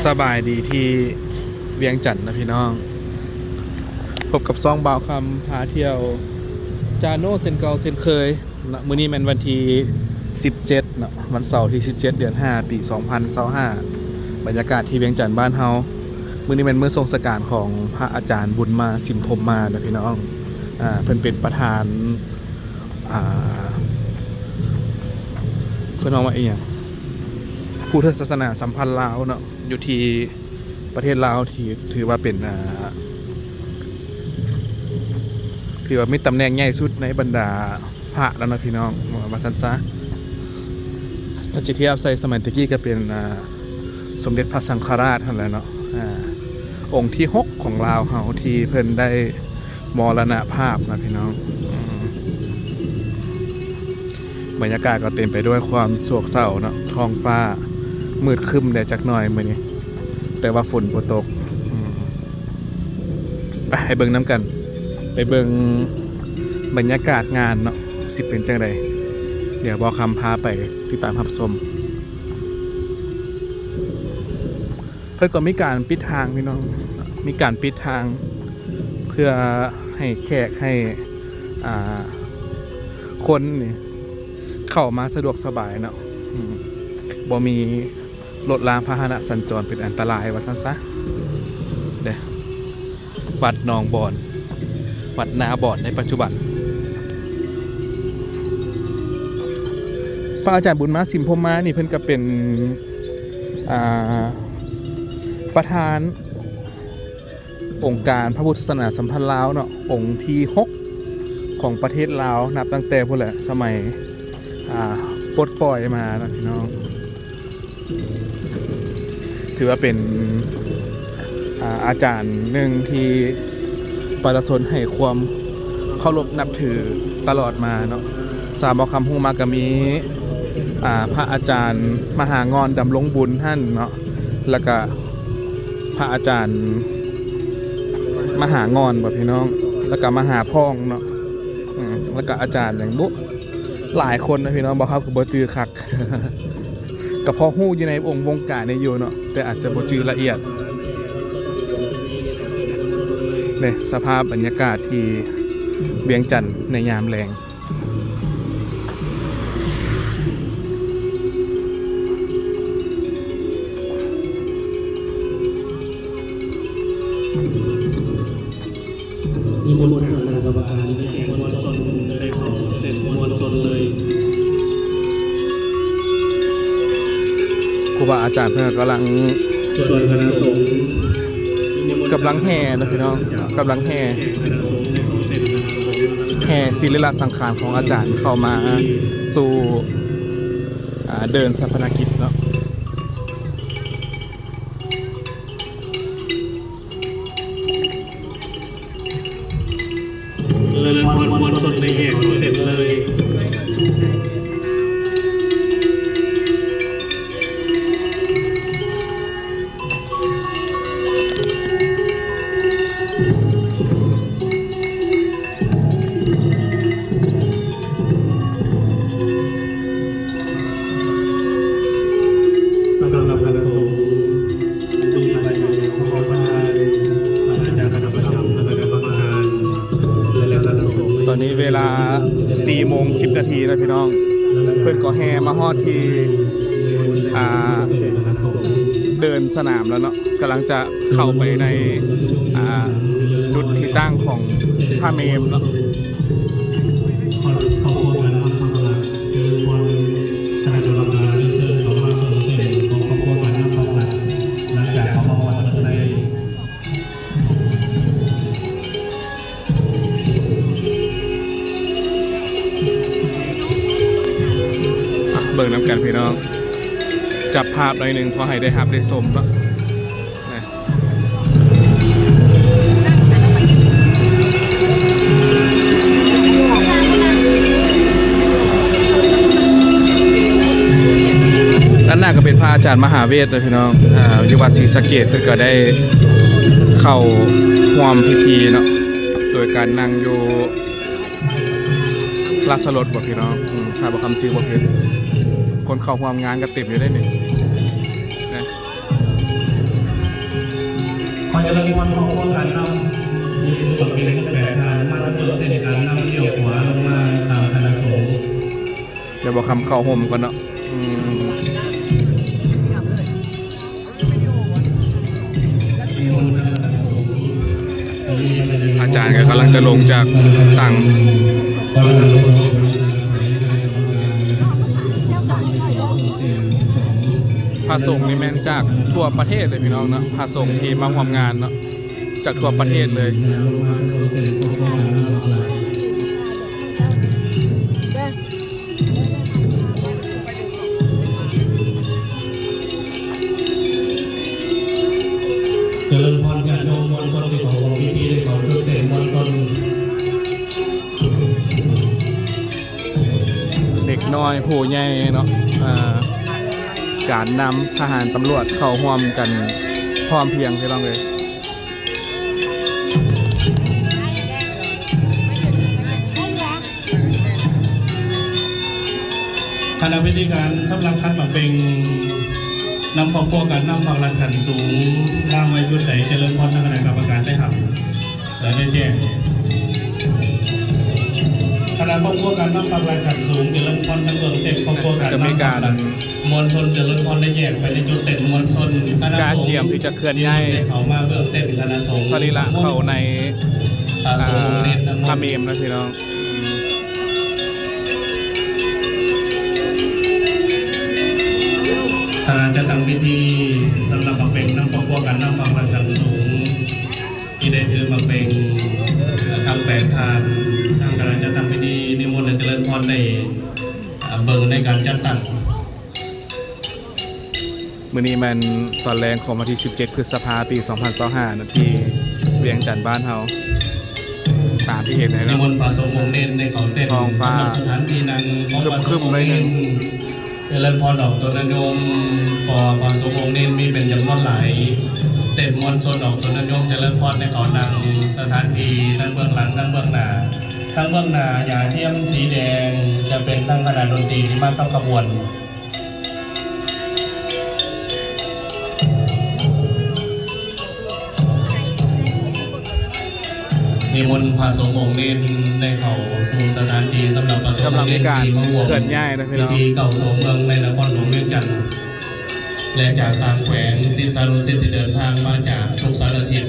ສະບາຍດີທີ່ວຽງຈັນນະພີ່ນ້ອງ, ພົບກັບຊ່ອງບ່າວຄຳພາທ່ຽວ ຈາໂນເຊັ່ນເກົ່າເຊັ່ນເຄີຍເນາະ. ມື້ນີ້ແມ່ນວັນທີສິບເຈັດເນາະ, ວັນເສົາທີສິບເຈັດ ເດືອນຫ້າ ປີສອງພັນຊາວຫ້າ. ບັນຍາກາດທີ່ວຽງຈັນບ້ານເຮົາ, ມື້ນີ້ແມ່ນມື້ສົ່ງສະການຂອງພະອາຈານບຸນມາ ສິມພົມມາເນາະພີ່ນ້ອງ. ອາ ເພິ່ນເປັນປະທານ ອາ ເພິ່ນເວົ້າວ່າອີ່ຫຍັງ ພຸດທະສາສະໜາສຳພັນລາວເນາະ ຢູ່ທີ່ປະເທດລາວ ທີ່ຖືວ່າເປັນ ອາ ຖືວ່າມີຕຳແໜ່ງໃຫຍ່ສຸດໃນບັນດາພະແລ້ວເນາະພີ່ນ້ອງ ວ່າຊັ້ນຊະ. ຖ້າຊິທຽບໃສ່ສະໄໝແຕ່ກີ້ກໍເປັນ ອາ ສົມເດັດພະສັງຄະລາດຫັ້ນແຫຼະເນາະ, ອາ ອົງທີຫົກຂອງລາວເຮົາທີ່ເພິ່ນໄດ້ມໍລະນະພາບນະພີ່ນ້ອງ. ອືມ ບັນຍາກາດກໍເຕັມໄປດ້ວຍຄວາມໂສກເສົ້າເນາະ, ທ້ອງຟ້າມືດຄຶ້ມແດ່ຈັກໜ່ອຍມື້ນີ້ ແຕ່ວ່າຝົນບໍ່ຕົກ. ອືມ ໄປ ໃຫ້ເບິ່ງນຳກັນ, ໄປເບິ່ງບັນຍາກາດງານເນາະ ຊິເປັນຈັ່ງໃດ. ດຽວບ່າວຄຳພາໄປຕິດຕາມຮັບຊົມ. ເພິ່ນກໍມີການປິດທາງພີ່ນ້ອງ, ມີການປິດທາງເພື່ອໃຫ້ແຂກ ໃຫ້ ອ່າ ຄົນນີ້ເຂົ້າມາສະດວກສະບາຍເນາະ. ອືມ ບໍ່ມີລົດລາພາຫະນະສັນຈອນເປັນອັນຕະລາຍ ວ່າຊັ້ນຊະເດ້. ວັດໜອງບອນ ວັດນາບອນໃນປັດຈຸບັນ. ພະອາຈານບຸນມາ ສິມພົມມານີ້ ເພິ່ນກໍເປັນ ອ່າ ປະທານອົງການພະພຸດທະສາສະໜາສຳພັນລາວເນາະ, ອົງທີຫົກຂອງປະເທດລາວ ນັບຕັ້ງແຕ່ພຸ້ນແຫຼະ ສະໄໝ ອ່າ ປົດປ່ອຍມາເນາະພີ່ນ້ອງ. ຖືວ່າເປັນ ອາ ອາຈານໜຶ່ງທີ່ປະຊາຊົນໃຫ້ຄວາມເຄົາລົບນັບຖືຕະຫຼອດມາເນາະ. ຕາມເວົ້າຄຳຮູ້ມາກໍມີ ອາ ພະອາຈານມະຫາງ່ອນ ດຳລົງບຸນຫັ້ນເນາະ, ແລ້ວກະພະອາຈານມະຫາງ່ອນບໍພີ່ນ້ອງ, ແລ້ວກະມະຫາພອງເນາະ, ອືມ ແລ້ວກະອາຈານຫຍັງບຸ ຫຼາຍຄົນນະພີ່ນ້ອງ, ບ່າວຄຳກໍບໍ່ຈື່ຄັກ. ກໍພໍຮູ້ຢູ່ໃນວົງ ວົງການນີ້ຢູ່ເນາະ, ແຕ່ອາດຈະບໍ່ຈື່ລະອຽດ. ນີ້ສະພາບບັນຍາກາດທີ່ວຽງຈັນໃນຍາມແລງ. ນິມົນຄະນະກຳມະການ ແຂກມວນຊົນ ໄດ້ເຂົ້າເຕັມມວນຊົນເລີຍ. ຄູບາອາຈານເພິ່ນກຳລັງ ສ່ວນຄະນະສົງ ກຳລັງແຫ່ເນາະພີ່ນ້ອງ, ກຳລັງແຫ່ ແຫ່ສີລິລະສັງຂານຂອງອາຈານເຂົ້າມາສູ່ ອ່າ ເດີ່ນຊາປະນະກິດເນາະ. ເລີຍພອນ ມວນຊົນໄດ້ແຫ່ເຂົ້າເຕັມເລີຍ. ສຳລັບພະສົງ ມີໃບຍະໂຍໂຄ ຂອງປະທານ ອາຈານປະຈຳຄະນະກຳມະການ ແລະ ພະສົງ. ຕອນນີ້ເວລາສີ່ໂມງສິບນາທີນະພີ່ນ້ອງ, ເພິ່ນກໍແຫ່ມາຮອດທີ່ ອ່າ ເດີ່ນສະໜາມແລ້ວເນາະ, ກຳລັງຈະເຂົ້າໄປໃນ ອ່າ ຈຸດທີ່ຕັ້ງຂອງພະເມມເນາະ. ຄອບຄົວການນຳພາກລັດ ເຊີນຄວນຄະນະກຳມະການ ເຊີນເຂົ້າມາເຕີມເຕັມຂອງຄອບຄົວການນຳພາກລັດ ຫຼັງຈາກເຂົ້າມາຮອດໃນ ອ່ະ ເບິ່ງນຳກັນພີ່ນ້ອງ, ຈັບພາບໜ້ອຍໜຶ່ງ ພໍໃຫ້ໄດ້ຮັບໄດ້ຊົມເນາະ. ດ້ານໜ້າກໍເປັນພະອາຈານມະຫາເວດເນາະພີ່ນ້ອງ, ອາ ຢູ່ວັດສີສະເກດ ເພິ່ນກໍໄດ້ເຂົ້າຮ່ວມພິທີເນາະ ໂດຍການນັ່ງຢູ່ລາຊະລົດບໍພີ່ນ້ອງ? ອືມ ຖ້າບໍ່ຄຳຈື່ບໍ່ຜິດ, ຄົນເຂົ້າຮ່ວມງານກໍເຕັມຢູ່ເດ້ນີ້ນະ. ຈະເລີນພອນຄອບຄົວການນຳ ມີຜູ້ບັກເບັນແປດທ່ານ ມາຈາກເບື້ອງຕົ້ນການນຳລ້ຽວຂວາລົງມາຕາມຄະນະສົງ. ດຽວບໍ່ຄຳເຂົ້າຮົ່ມກ່ອນເນາະ. ອືມ ອາຈານກໍກຳລັງຈະລົງຈາກຕັ່ງ. ພະສົງນີ້ແມ່ນຈາກທົ່ວປະເທດເລີຍພີ່ນ້ອງເນາະ, ພະສົງທີ່ມາຮ່ວມງານເນາະ ຈາກທົ່ວປະເທດເລີຍ. ຈະເລີນພອນ ຍາດໂຍມມວນຊົນທີ່ເຂົ້າຮ່ວມພິທີ ໄດ້ເຂົ້າຈຸດເຕັ້ນມວນຊົນ. ເດັກນ້ອຍຜູ້ໃຫຍ່ເນາະ ອ່າ ການນຳທະຫານຕຳຫຼວດເຂົ້າຮ່ວມກັນພ້ອມພຽງ ພີ່ນ້ອງເອີຍ. ຄະນະພິທີການສຳລັບຂັນໝາກເບັງນຳຄອບຄົວການນຳພາກລັດຂັ້ນສູງ ວາງໄວ້ຈຸດໃດ ຈະເລີນພອນ ທາງຄະນະກຳມະການໄດ້ຮັບ ແລະ ໄດ້ແຈ້ງ. ຄະນະຄອບຄົວການນຳພາກລັດຂັ້ນສູງ ຈະເລີນພອນ ທາງເບື້ອງເຕັນຄອບຄົວການນຳພາກລັດ ມວນຊົນຈະເລີນພອນ ໄດ້ແຍກໄປໃນຈຸດເຕັ້ນມວນຊົນ. ຄະນະສົງ ການກຽມທີ່ຈະເຄື່ອນຍ້າຍ ໄດ້ເຂົ້າມາເບື້ອງເຕັ້ນຄະນະສົງ ສະລີລະເຂົ້າໃນ ອ່າ ພະເມມນະພີ່ນ້ອງ. ຄະນະຈັດຕັ້ງພິທີສຳລັບໝາກເບັງນຳຄອບຄົວການນຳພາກລັດຂັ້ນສູງ ທີ່ໄດ້ຖືໝາກເບັງທັງແປດທ່ານ, ທາງຄະນະຈັດຕັ້ງພິທີນິມົນ ແລະ ຈະເລີນພອນ ໄດ້ເບິ່ງໃນການຈັດຕັ້ງ. ມື້ນີ້ແມ່ນຕອນແລງຂອງວັນທີສິບເຈັດ ພຶດສະພາ ປີສອງພັນຊາວຫ້າ ນະ ທີ່ວຽງຈັນບ້ານເຮົາ ຕາມທີ່ເຫັນໃນ ນິມົນພະສົງອົງເນນໄດ້ເຂົ້າເຕັ້ນ. ທ້ອງຟ້າ ສຳລັບສະຖານທີ່ນັ່ງຂອງພະສົງອົງເນນ ຄຶ້ມໆໜ້ອຍໜຶ່ງ. ຈະເລີນພອນອອກຕົນຍາດໂຍມ ເພາະວ່າພະສົງອົງເນນມີເປັນຈຳນວນຫຼາຍ, ເຕັ້ນມວນຊົນອອກຕົນຍາດໂຍມຈະເລີນພອນໃຫ້ເຂົານັ່ງສະຖານທີ່ທັງເບື້ອງຫຼັງທັງເບື້ອງໜ້າ. ທາງເບື້ອງໜ້າຫຍ້າທຽມສີແດງຈະເປັນທາງຄະນະດົນຕີທີ່ມາກັບຂະບວນ. ນິມົນພະສົງອົງເນນໄດ້ເຂົ້າສູ່ສະຖານທີ່ສຳລັບພະສົງອົງເນນທີ່ມາຮ່ວມພິທີເກົ້າຕົວເມືອງໃນນະຄອນຫຼວງວຽງຈັນ ແລະ ຈາກຕ່າງແຂວງ ສິດສານຸສິດທີ່ເດີນທາງມາຈາກທຸກສາລະທິດ.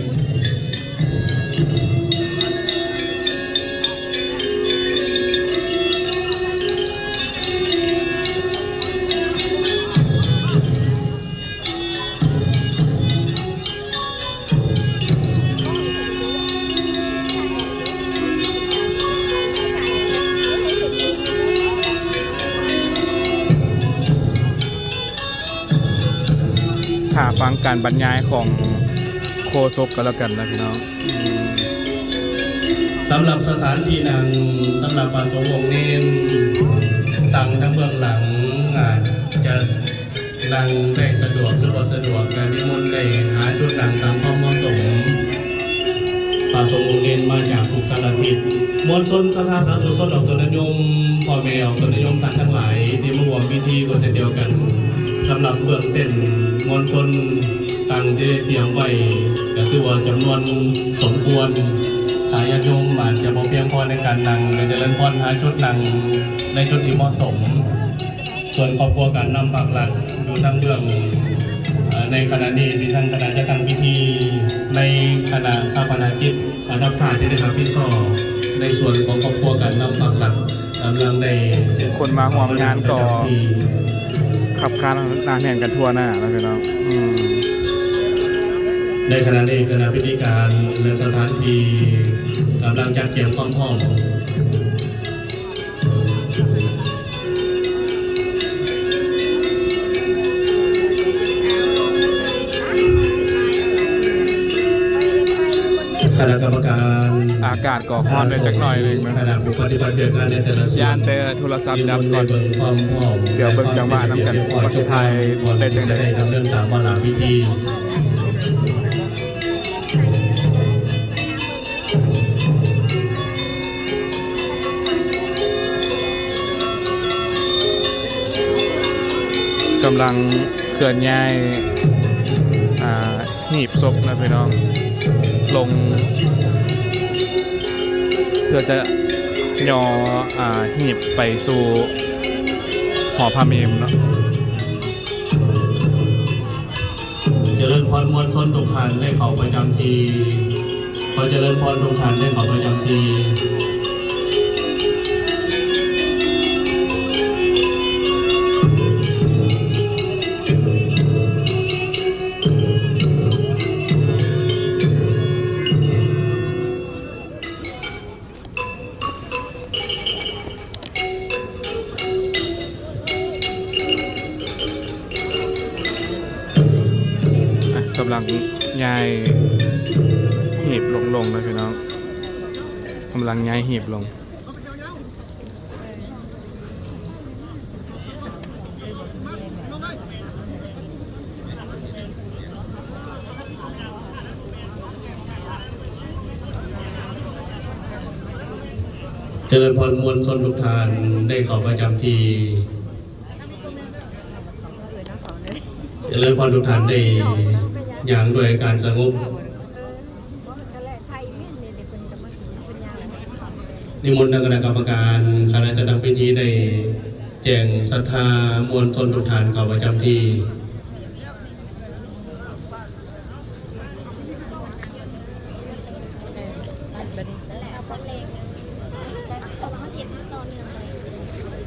ຖ້າຟັງການບັນຍາຍຂອງໂຄສົກກໍແລ້ວກັນນະພີ່ນ້ອງ. ສຳລັບສະຖານທີ່ນັ່ງສຳລັບພະສົງອົງເນນ ຕັ້ງທາງເບື້ອງຫຼັງ ອາດຈະນັ່ງໄດ້ສະດວກ ຫຼື ບໍ່ສະດວກ ກະນິມົນໄດ້ຫາຈຸດນັ່ງຕາມຄວາມເໝາະສົມ. ພະສົງອົງເນນມາຈາກທຸກສາລະທິດ. ມວນຊົນສັດທາສາທຸຊົນອອກຕົນຍາດໂຍມ, ພໍ່ແມ່ອອກຕົນຍາດໂຍມທ່ານທັງຫຼາຍທີ່ມາຮ່ວມພິທີກໍເຊັ່ນດຽວກັນ. ສຳລັບເບື້ອງເຕັ້ນມວນຊົນຕັ້ງທີ່ໄດ້ຕຽມໄວ້ ກໍຖືວ່າຈຳນວນສົມຄວນ. ຖ້າຍາດໂຍມອາດຈະບໍ່ພຽງພໍໃນການນັ່ງ ກໍຈະເລີນພອນຫາຈຸດນັ່ງໃນຈຸດທີ່ເໝາະສົມ. ສ່ວນຄອບຄົວການນຳພາກລັດຢູ່ທາງເບື້ອງ ເອີ ໃນຂະນະນີ້ທີ່ທາງຄະນະຈັດຕັ້ງພິທີໃນຄະນະຊາປະນະກິດລະດັບຊາດທີ່ໄດ້ຮັບຜິດຊອບໃນສ່ວນຂອງຄອບຄົວການນຳພາກລັດ ກຳລັງໄດ້ ຄົນມາຮ່ວມງານກໍຄັບຄານໜາແໜ້ນກັນທົ່ວໜ້າເນາະພີ່ນ້ອງ. ອືມ ໃນຂະນະນີ້ຄະນະພິທີການ ແລະ ສະຖານທີ່ກຳລັງຈັດກຽມຄວາມພ້ອມ. ຄະນະກຳມະການ ອາກາດກໍຮ້ອນແດ່ຈັກໜ້ອຍໜຶ່ງນະ ຄະນະຜູ້ປະຕິບັດວຽກງານໃນແຕ່ລະສ່ວນ ຢ້ານແຕ່ໂທລະສັບດັບກ່ອນ. ເບິ່ງຄວາມພ້ອມ ດຽວເບິ່ງຈັງຫວະນຳກັນວ່າຊິຖ່າຍໄດ້ຈັ່ງໃດ. ດຳເນີນຕາມມາລາພິທີ. ກຳລັງເຄື່ອນຍ້າຍ ອ່າ ຮີບສົບນະພີ່ນ້ອງ. ລົງ ເພື່ອຈະຍໍ ອ່າ ຮີບໄປສູ່ຫໍພະເມມເນາະ. ຈະເລີນພອນ ມວນຊົນທຸກທ່ານໄດ້ເຂົ້າປະຈຳທີ່. ຂໍຈະເລີນພອນ ທຸກທ່ານໄດ້ເຂົ້າປະຈຳທີ່. ອ່ະ ກຳລັງຍ້າຍຮີບລົງໆ ເດີພີ່ນ້ອງ, ກຳລັງຍ້າຍຮີບລົງ. ຈະເລີນພອນ ມວນຊົນທຸກທ່ານໄດ້ເຂົ້າປະຈຳທີ່. ຈະເລີນພອນ ທຸກທ່ານໄດ້ຍ່າງດ້ວຍການສະຫງົບ. ນິມົນທາງຄະນະກຳມະການຄະນະຈັດຕັ້ງພິທີໄດ້ແຈ້ງສັດທາມວນຊົນທຸກທ່ານເຂົ້າປະຈຳທີ່.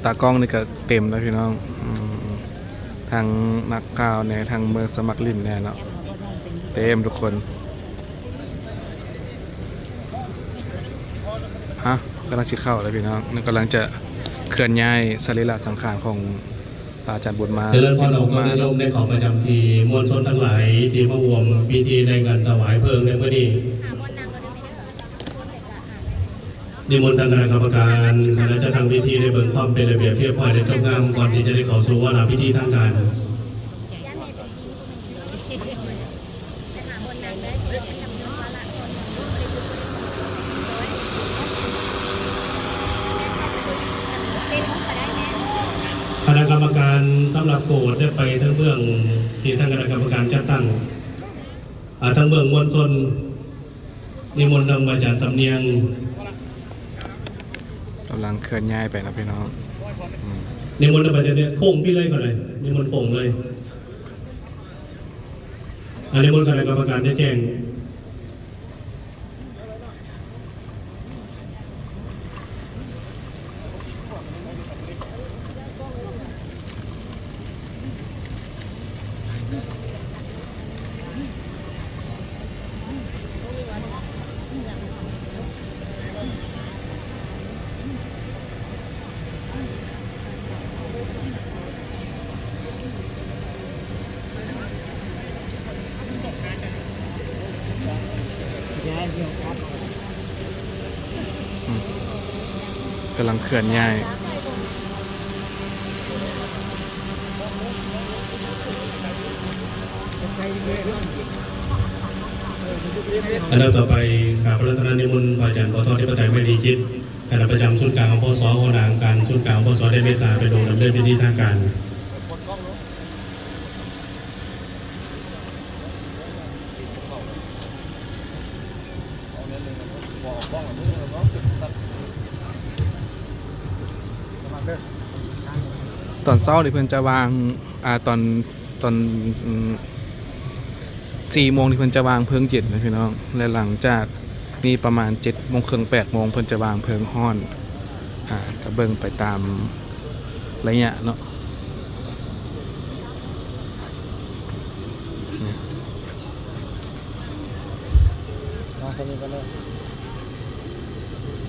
ຕາກ້ອງນີ້ກະເຕັມແລ້ວພີ່ນ້ອງ, ອືມ ທັງນັກຂ່າວແດ່ ທັງມືສະໝັກຫຼິ້ນແດ່ເນາະ, ເຕັມທຸກຄົນ. ຮະ ກຳລັງຊິເຂົ້າແລ້ວພີ່ນ້ອງ, ກຳລັງຈະເຄື່ອນຍ້າຍສະລີລະສັງຂານຂອງ ພະອາຈານບຸນມາ ຈະເລີນພອນ ອອກຕົນນິຍົມໄດ້ເຂົ້າປະຈຳທີ່. ມວນຊົນທັງຫຼາຍທີ່ມາຮ່ວມພິທີໃນການຖວາຍເພີງໃນມື້ນີ້, ນິມົນທາງຄະນະກຳມະການຄະນະຈັດຕັ້ງພິທີໄດ້ເບິ່ງຄວາມເປັນລະບຽບຮຽບຮ້ອຍ ແລະ ຈົບງາມ ກ່ອນທີ່ຈະໄດ້ເຂົ້າສູ່ວາລະພິທີທາງການ. ຄະນະກຳມະການສຳລັບໂກດໄດ້ໄປທາງເບື້ອງທີ່ທາງຄະນະກຳມະການຈັດຕັ້ງ, ອາ ທາງເບື້ອງມວນຊົນ. ນິມົນນຳອາຈານສຳນຽງ ກຳລັງເຄື່ອນຍ້າຍໄປນະພີ່ນ້ອງ, ອືມ ນິມົນນຳອາຈານສຳນຽງ ໂຄ້ງພີ້ເລີຍກໍໄດ້, ນິມົນໂຄ້ງເລີຍ. ອາ ນິມົນຄະນະກຳມະການໄດ້ແຈ້ງ. ກຳລັງເຄື່ອນຍ້າຍ. ອັນດັບຕໍ່ໄປ ຂ້າພະລັດຖະນານິມົນ ພະອາຈານ ປທ ທິປະໄຕ ໄມຕີຈິດ ຄະນະປະຈຳສູນກາງ ອພສ ຫົວໜ້າອົງການສູນກາງ ອພສ ໄດ້ເມດຕາເປັນຜູ້ດຳເນີນພິທີທາງການ. ຕອນເຊົ້ານີ້ເພິ່ນຈະວາງ ອາ ຕອນ ຕອນ ອືມ ສີ່ໂມງນີ້ເພິ່ນຈະວາງເພີງເຢັນນະພີ່ນ້ອງ, ແລະ ຫຼັງຈາກນີ້ປະມານເຈັດໂມງເຄິ່ງ ແປດໂມງ ເພິ່ນຈະວາງເພີງຮ້ອນ. ອາ ກະເບິ່ງໄປຕາມໄລຍະເນາະ.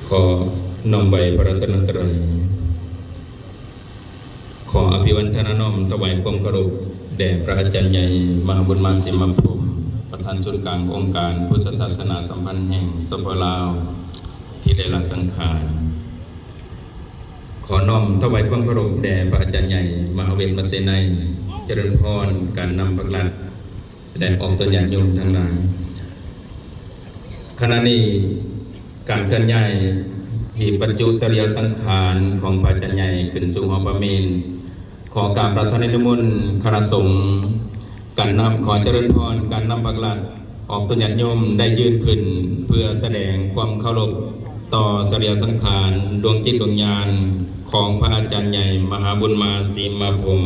ຂໍນ້ອມໄຫວ້ພະລັດຕະນະໄຕ. ຂໍອະພິວັນທະນານ້ອມຖວາຍຄວາມເຄົາລົບແດ່ພະອາຈານໃຫຍ່ ມະຫາບຸນມາ ສີມາພົມ ປະທານສູນກາງອົງການພຸດທະສາສະໜາສຳພັນແຫ່ງ ສປປ ລາວ ທີ່ໄດ້ລະສັງຂານ. ຂໍນ້ອມຖວາຍຄວາມເຄົາລົບແດ່ພະອາຈານໃຫຍ່ ມະຫາເວດ ມະເຊໄນ ຈະເລີນພອນການນຳພາກລັດ ແລະ ອອກຕົນຍາດໂຍມທັງຫຼາຍ. ຂະນະນີ້ ການເຄື່ອນຍ້າຍທີ່ບັນຈຸສະລີລະສັງຂານຂອງພະອາຈານໃຫຍ່ຂຶ້ນສູ່ຫໍພະເມນ, ຂໍກາບພະລັດຖະນານິມົນຄະນະສົງ, ການນຳ ຂໍຈະເລີນພອນການນຳພາກລັດ ອອກຕົນຍາດໂຍມໄດ້ຢືນຂຶ້ນ ເພື່ອສະແດງຄວາມເຄົາລົບຕໍ່ສະຣີລະສັງຂານ ດວງຈິດດວງຍານຂອງພະອາຈານໃຫຍ່ມະຫາບຸນມາສີມາພົມ.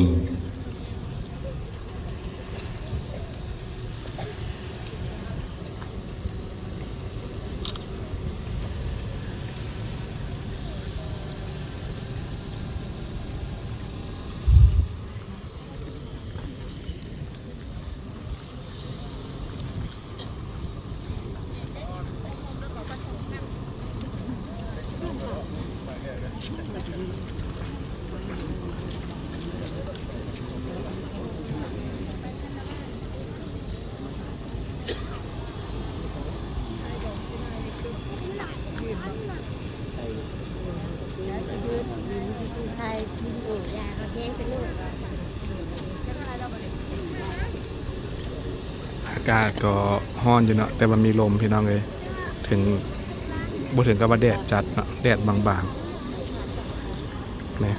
ອາກາດກໍຮ້ອນຢູ່ເນາະ ແຕ່ວ່າມີລົມພີ່ນ້ອງເອີຍ ເຖິງ ບໍ່ເຖິງກັບວ່າແດດຈັດເນາະ ແດດບາງໆ ນີ້.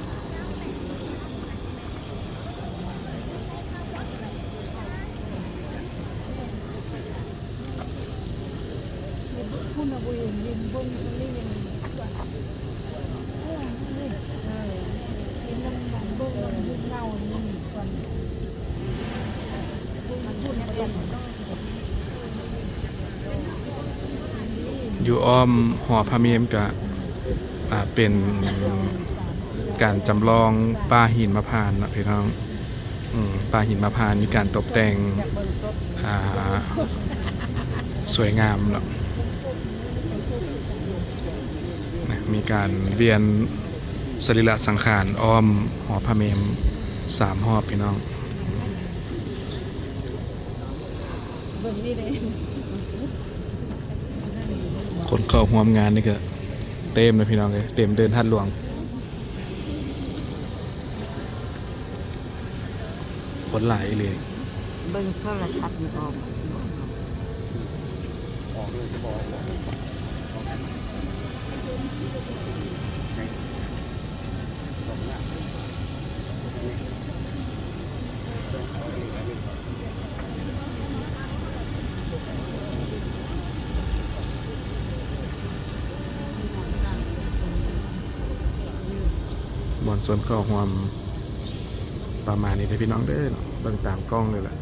ຢູ່ອ້ອມຫໍພະເມມກະ ອ່າ ເປັນການຈຳລອງປ່າຫິມມະພານເນາະພີ່ນ້ອງ. ອືມ ປ່າຫິມມະພານມີການຕົບແຕ່ງ ອ່າ ສວຍງາມເນາະ. ນະ ມີການວຽນສະຣີລະສັງຂານອ້ອມຫໍພະເມມສາມຮອບພີ່ນ້ອງ. ເບິ່ງນີ້ເດ້ ຄົນເຂົ້າຮ່ວມງານນີ້ກະເຕັມເລີຍພີ່ນ້ອງເອີຍ ເຕັມເດີ່ນທາດຫຼວງ ຄົນຫຼາຍອີ່ຫຼີ. ເບິ່ງໂທລະທັດຢູ່ອອກ ອອກເລີຍ ຊິບອກ. ມວນຊົນເຂົ້າຮ່ວມປະມານນີ້ເດີພີ່ນ້ອງເດີ ເບິ່ງຕາມກ້ອງນີ້ແຫຼະ.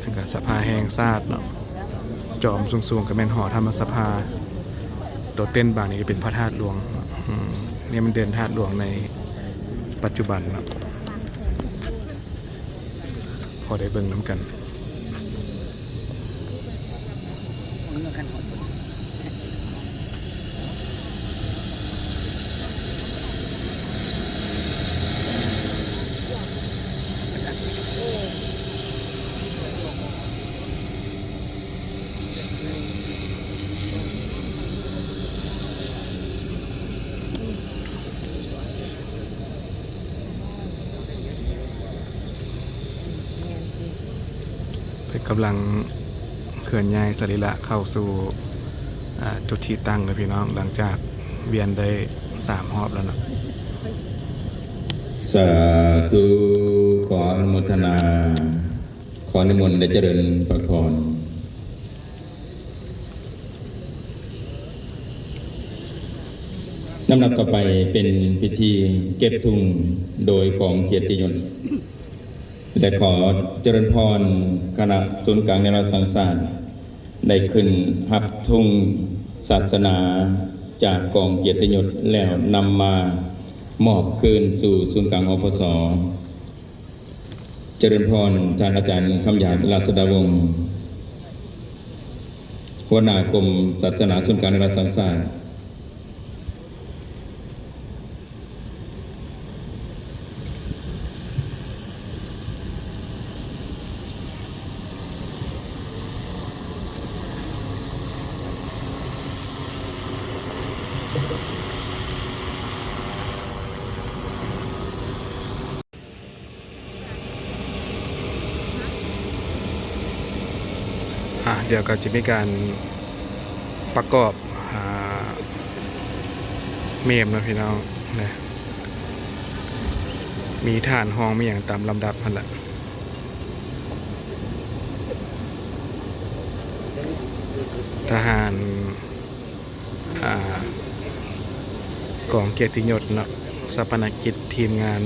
ແລ້ວກະສະພາແຫ່ງຊາດເນາະ ຈອມສູງໆ ກະແມ່ນຫໍທຳມະສະພາ. ໂຕເຕັ້ນບາງນີ້ກະເປັນພະທາດຫຼວງເນາະ. ອືມ ນີ້ມັນເດີ່ນທາດຫຼວງໃນປັດຈຸບັນເນາະ ພໍໄດ້ເບິ່ງນຳກັນ. ເພິ່ນກຳລັງເຄື່ອນຍ້າຍສະຣີລະເຂົ້າສູ່ ອ່າ ຈຸດທີ່ຕັ້ງເດີພີ່ນ້ອງ ຫຼັງຈາກວຽນໄດ້ສາມຮອບແລ້ວເນາະ. ສາທຸ ຂໍອະນຸໂມທະນາ ຂໍນິມົນໄດ້ຈະເລີນພະພອນ. ລຳດັບຕໍ່ໄປເປັນພິທີເກັບທຸງໂດຍກອງກຽດຕິຍົດ ແລະ ຂໍຈະເລີນພອນ ຄະນະສູນກາງແນວລາວສ້າງຊາດ ໄດ້ຂຶ້ນຮັບທຸງສາສະໜາຈາກກອງກຽດຕິຍົດ ແລ້ວນຳມາມອບຄືນສູ່ສູນກາງ ອພສ. ຈະເລີນພອນ ທ່ານອາຈານຄຳຢາດ ລາຊະດາວົງ ຫົວໜ້າກົມສາສະໜາສູນກາງແນວລາວສ້າງຊາດ. ອ່າ ດຽວກໍຈະມີການປະກອບ ອ່າ ເມມເນາະພີ່ນ້ອງນະ ມີທ່ານຮອງ ມີຫຍັງຕາມລຳດັບຫັ້ນລະ. ທະຫານ ອ່າ ກອງກຽດຕິຍົດເນາະ ຊາປະນະກິດທີມງານ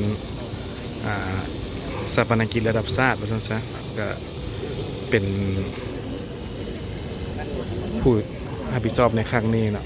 ອ່າ ຊາປະນະກິດລະດັບຊາດວ່າຊັ້ນຊະ ກະເປັນຜູ້ຮັບຜິດຊອບໃນຄັ້ງນີ້ເນາ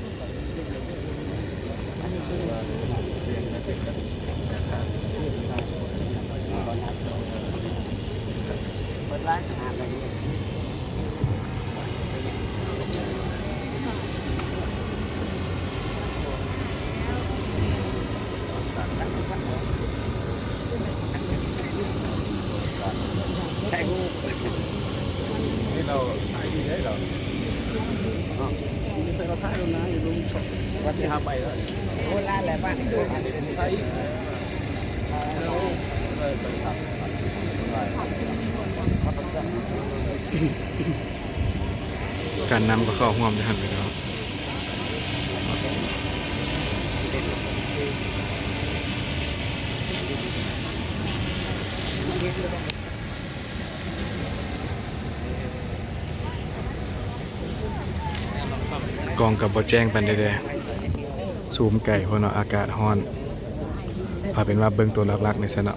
ະ. ການນຳກໍເຂົ້າຮ່ວມຢູ່ຫັ້ນແຫຼະເນາະ. ກ້ອງກໍບໍ່ແຈ້ງປານໃດເດ້ ຊູມໄກໂພດເນາະ ອາກາດຮ້ອນ. ເອົາເປັນວ່າເບິ່ງໂຕຫຼັກໆນີ້ຊະເນາະ.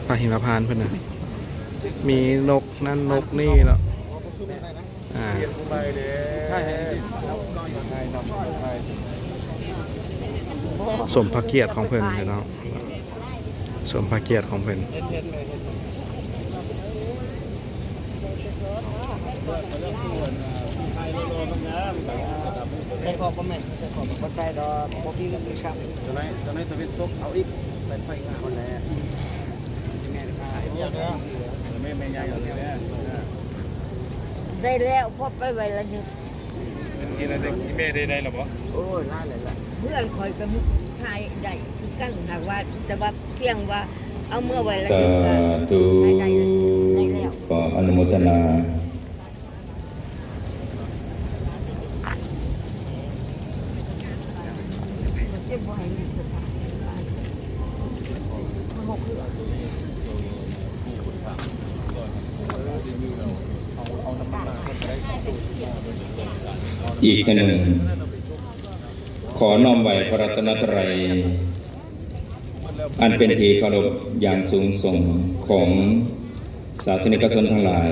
ພະຫິມະພານເພິ່ນນະ ມີນົກນັ້ນນົກນີ້ເນາະ. ອ່າ ສົມພະກຽດຂອງເພິ່ນເນາະ ສົມພະກຽດຂອງເພິ່ນ. ໃສ່ຂອບບໍ່ແມ່ນ ໃສ່ຂອບບໍ່ໃສ່ດອກ ບໍ່ມີເງິນມີຄຳ. ເຈົ້ານາຍ ເຈົ້ານາຍຕາເວັນຕົກເອົາອີກ ໄປໄຟງາມຫັ້ນແຫຼະ. ໄດ້ແລ້ວ ພໍໄປໄວ້ລະນຶກ. ອີ່ແມ່ໄດ້ ໄດ້ແລ້ວບໍ່? ໂອ້ຍ ຫຼາຍແລ້ວລະ ເຮືອນຂ້ອຍກໍມີຂາຍໄດ້ຄືກັນ ຫາກວ່າ ແຕ່ວ່າພຽງວ່າເອົາເມືອໄວ້ລະນຶກ ສາທຸ ກໍໄດ້ແລ້ວ ຂໍອະນຸໂມທະນາ. ອີກເທື່ອໜຶ່ງ ຂໍນ້ອມໄຫວ້ພະລັດຕະນະໄຕ ອັນເປັນທີ່ເຄົາລົບຢ່າງສູງສົ່ງຂອງສາສະນິກະຊົນທັງຫຼາຍ.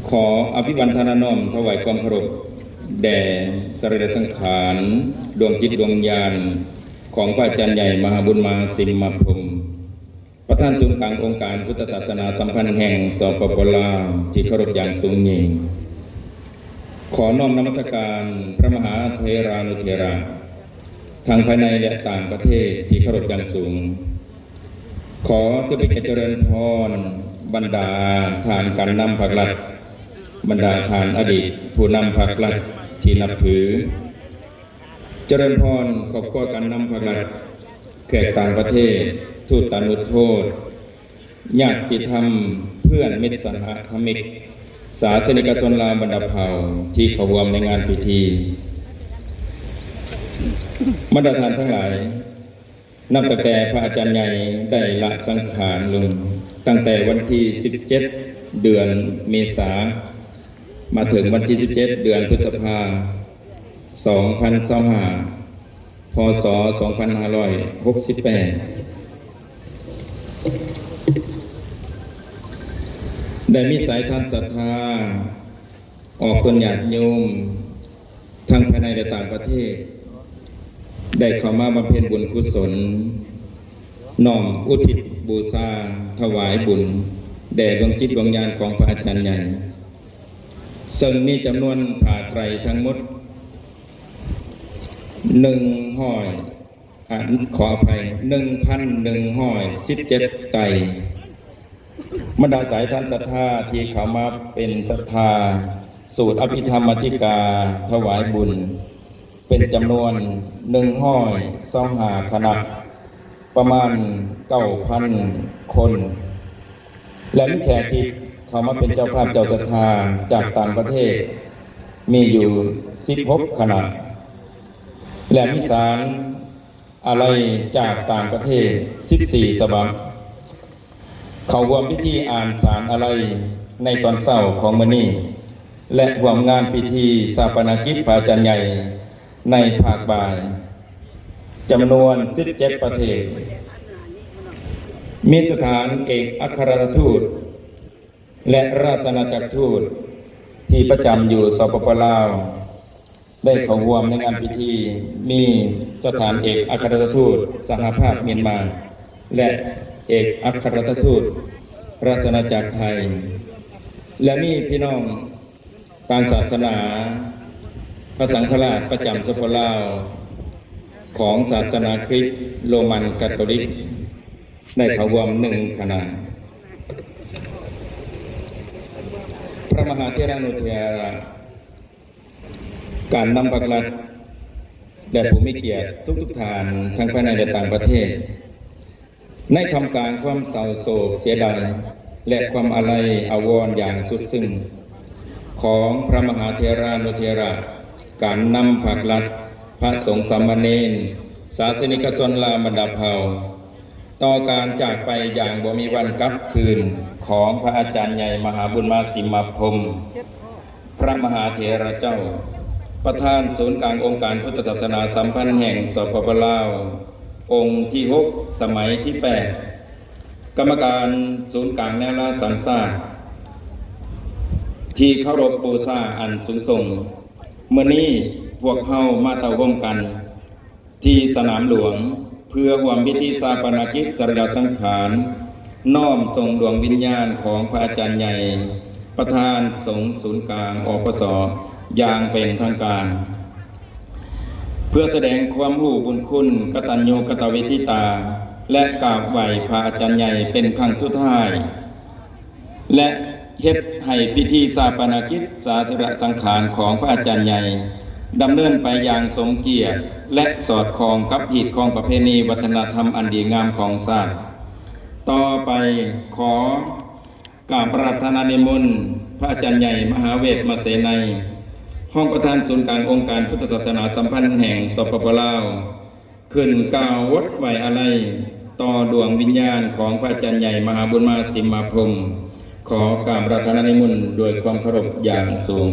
ຂໍອະພິວັນທະນານ້ອມຖວາຍຄວາມເຄົາລົບແດ່ສະຣີລະສັງຂານ ດວງຈິດດວງຍານຂອງພະອາຈານໃຫຍ່ ມະຫາບຸນມະຫາສິມມະພົມ ປະທານສູນກາງອົງການພຸດທະສາສະໜາສຳພັນແຫ່ງ ສປປ ລາວ ທີ່ເຄົາລົບຢ່າງສູງຍິ່ງ. ຂໍນ້ອມນະມັດສະການພະມະຫາເຖລານຸເຖລະ ທັງພາຍໃນ ແລະ ຕ່າງປະເທດທີ່ເຄົາລົບຢ່າງສູງ. ຂໍເຕີເປັນການຈະເລີນພອນບັນດາທ່ານການນຳພັກລັດ, ບັນດາທ່ານອະດີດຜູ້ນຳພັກລັດທີ່ນັບຖື. ຈະເລີນພອນຄອບຄົວການນຳພັກລັດ, ແຂກຕ່າງປະເທດ, ທູດຕານຸທູດ, ຍາດຕິທຳ, ເພື່ອນມິດສະຫະທຳມິກ, ສາສະນິກະຊົນລາວບັນດາເຜົ່າທີ່ເຂົ້າຮ່ວມໃນງານພິທີ. ບັນດາທ່ານທັງຫຼາຍ, ນັບຕັ້ງແຕ່ພະອາຈານໃຫຍ່ໄດ້ລະສັງຂານລົງ, ຕັ້ງແຕ່ວັນທີສິບເຈັດ ເດືອນເມສາ ມາເຖິງວັນທີສິບເຈັດ ເດືອນພຶດສະພາ ສອງພັນຊາວຫ້າ ພ.ສ. ສອງພັນຫ້າຮ້ອຍຫົກສິບແປດ ໄດ້ມີສາຍທານສັດທາ ອອກຕົນຍາດໂຍມ ທັງພາຍໃນ ແລະ ຕ່າງປະເທດ ໄດ້ເຂົ້າມາບຳເພັນບຸນກຸສົນ ນ້ອມອຸທິດບູຊາ ຖວາຍບຸນແດ່ດວງຈິດດວງຍານຂອງພະອາຈານໃຫຍ່ ເຊິ່ງມີຈຳນວນຜ້າໄຕຣທັງໝົດ ໜຶ່ງຮ້ອຍ ອາ ຂໍອະໄພ ໜຶ່ງພັນໜຶ່ງຮ້ອຍສິບເຈັດ ໄຕ. ບັນດາສາຍທານສັດທາທີ່ເຂົ້າມາເປັນສັດທາສູດອະພິທຳມາຕິກາຖວາຍບຸນ ເປັນຈຳນວນໜຶ່ງຮ້ອຍຊາວຫ້າຄະນະ ປະມານເກົ້າພັນຄົນ ແລະ ມີແຂກທີ່ເຂົ້າມາເປັນເຈົ້າພາບເຈົ້າສັດທາຈາກຕ່າງປະເທດ ມີຢູ່ສິບຫົກຄະນະ ແລະ ມີສານອາໄລຈາກຕ່າງປະເທດສິບສີ່ສະບັບ ເຂົ້າຮ່ວມພິທີອ່ານສານອາໄລໃນຕອນເຊົ້າຂອງມື້ນີ້ ແລະ ຮ່ວມງານພິທີຊາປະນະກິດພະອາຈານໃຫຍ່ໃນພາກບ່າຍ ຈຳນວນສິບເຈັດປະເທດ ມີສະຖານເອກອັກຄະລັດຖະທູດ ແລະ ລາຊະອານາຈັກທູດທີ່ປະຈຳຢູ່ ສປປ ລາວ ໄດ້ເຂົ້າຮ່ວມໃນງານພິທີ ມີສະຖານເອກອັກຄະລັດຖະທູດສະຫະພາບມຽນມາ ແລະ ເອກອັກຄະລັດຖະທູດລາຊະອານາຈັກໄທ ແລະ ມີພີ່ນ້ອງຕ່າງສາສະໜາ ພະສັງຄະລາດປະຈຳ ສປປ ລາວ ຂອງສາສະໜາຄຣິສໂຣມັນກາໂຕລິກ ໄດ້ເຂົ້າຮ່ວມໜຶ່ງຄະນະ. ພະມະຫາເຖລານຸເຖລະ ການນຳພາກລັດ ແລະ ຜູ້ມີກຽດທຸກໆທ່ານ ທັງພາຍໃນ ແລະ ຕ່າງປະເທດ ໃນທ່າມກາງຄວາມເສົ້າໂສກເສຍດາຍ ແລະ ຄວາມອາໄລອາວອນຢ່າງສຸດຊຶ້ງ ຂອງພະມະຫາເຖລານຸເຖລະ ການນຳພາກລັດ ພະສົງສາມະເນນ ສາສະນິກະຊົນລາວບັນດາເຜົ່າ ຕໍ່ການຈາກໄປຢ່າງບໍ່ມີວັນກັບຄືນຂອງພະອາຈານໃຫຍ່ມະຫາບຸນມາສິມມະພົມ ພະມະຫາເຖລະເຈົ້າ ປະທານສູນກາງອົງການພຸດທະສາສະໜາສຳພັນແຫ່ງ ສປປ ລາວ ອົງທີຫົກ ສະໄໝທີແປດ ກຳມະການສູນກາງແນວລາວສ້າງຊາດ ທີ່ເຄົາລົບບູຊາອັນສູງສົ່ງ, ມື້ນີ້ພວກເຮົາມາເຕົ້າໂຮມກັນ ທີ່ສະໜາມຫຼວງ ເພື່ອຮ່ວມພິທີຊາປະນະກິດສະລີລະສັງຂານ ນ້ອມສົ່ງດວງວິນຍານຂອງພະອາຈານໃຫຍ່ ປະທານສົງສູນກາງ ອພສ ຢ່າງເປັນທາງການ ເພື່ອສະແດງຄວາມຮູ້ບຸນຄຸນ ກະຕັນຍູກະຕະເວທິຕາ ແລະ ກາບໄຫວ້ພະອາຈານໃຫຍ່ເປັນຄັ້ງສຸດທ້າຍ ແລະ ເຮັດໃຫ້ພິທີຊາປະນະກິດສະລີລະສັງຂານຂອງພະອາຈານໃຫຍ່ ດຳເນີນໄປຢ່າງສົມກຽດ ແລະ ສອດຄ່ອງກັບຮີດຄອງປະເພນີວັດທະນະທຳອັນດີງາມຂອງຊາດ. ຕໍ່ໄປ ຂໍກາບອາລາທະນານິມົນ ພະອາຈານໃຫຍ່ ມະຫາເວດມະເສໄນ ຮອງປະທານສູນກາງອົງການພຸດທະສາສະໜາສຳພັນແຫ່ງ ສປປ ລາວ ຂຶ້ນກ່າວບົດໄວ້ອາໄລຕໍ່ດວງວິນຍານຂອງພະອາຈານໃຫຍ່ມະຫາບຸນມາສິມມາພົມ. ຂໍກາບອາລາທະນານິມົນດ້ວຍຄວາມເຄົາລົບຢ່າງສູງ.